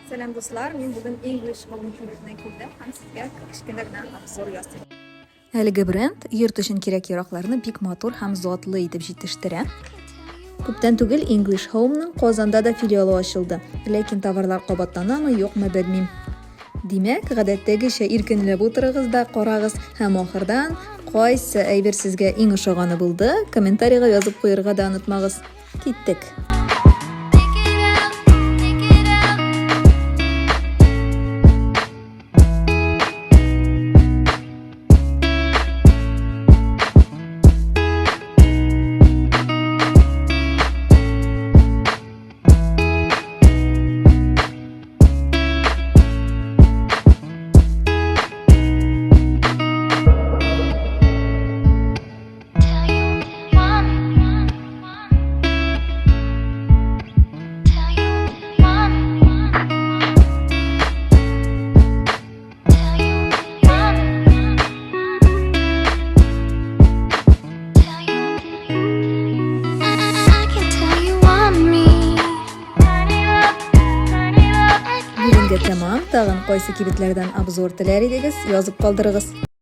Сәлам, дуслар! Мин бүген English Home кибетенә килдем һәм сезгә кечкенә генә обзор ясыйм. Әлеге бренд йорт өчен кирәк-яракларны бик матур һәм затлы итеп җитештерә. Күптән түгел English Home-ның Казанда да филиалы ачылды. Ләкин товарлар кабатланамы, юкмы, белмим. Димәк, гадәттәгечә иркенләп утырыгыз да карагыз һәм ахырдан кайсы әйбер сезгә иң ошаганы булды, комментарийга язып куерга да онытмагыз. Киттек. Бүгенгә тәмам. Тагын кайсы кибетләрдән обзор теләр идегез, язып калдырыгыз.